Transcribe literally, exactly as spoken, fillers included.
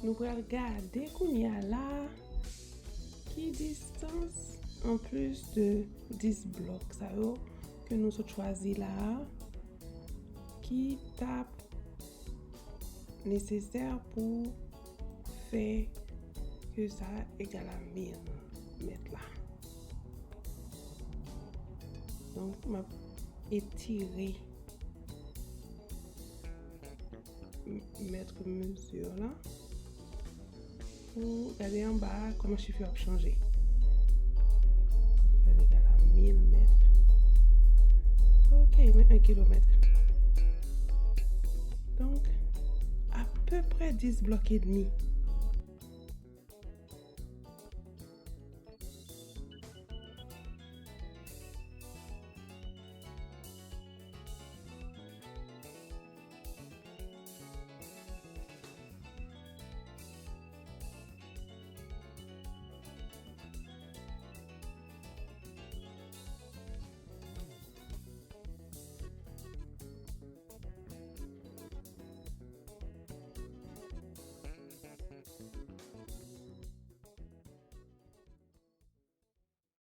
Nou pral gade kounye a la ki distans, anplis de dis blòk sa yo ke nou sot chwazi la a, ki t ap nesesè pou fè ke sa egal a mil mèt la. Donk, m ap etire mèt mezi la pou gade anba a kòman chif yo ap chanje. Fè l egal a mil mèt. Ok, men en kilomèt. Donk, apeprè dis blòk edmi.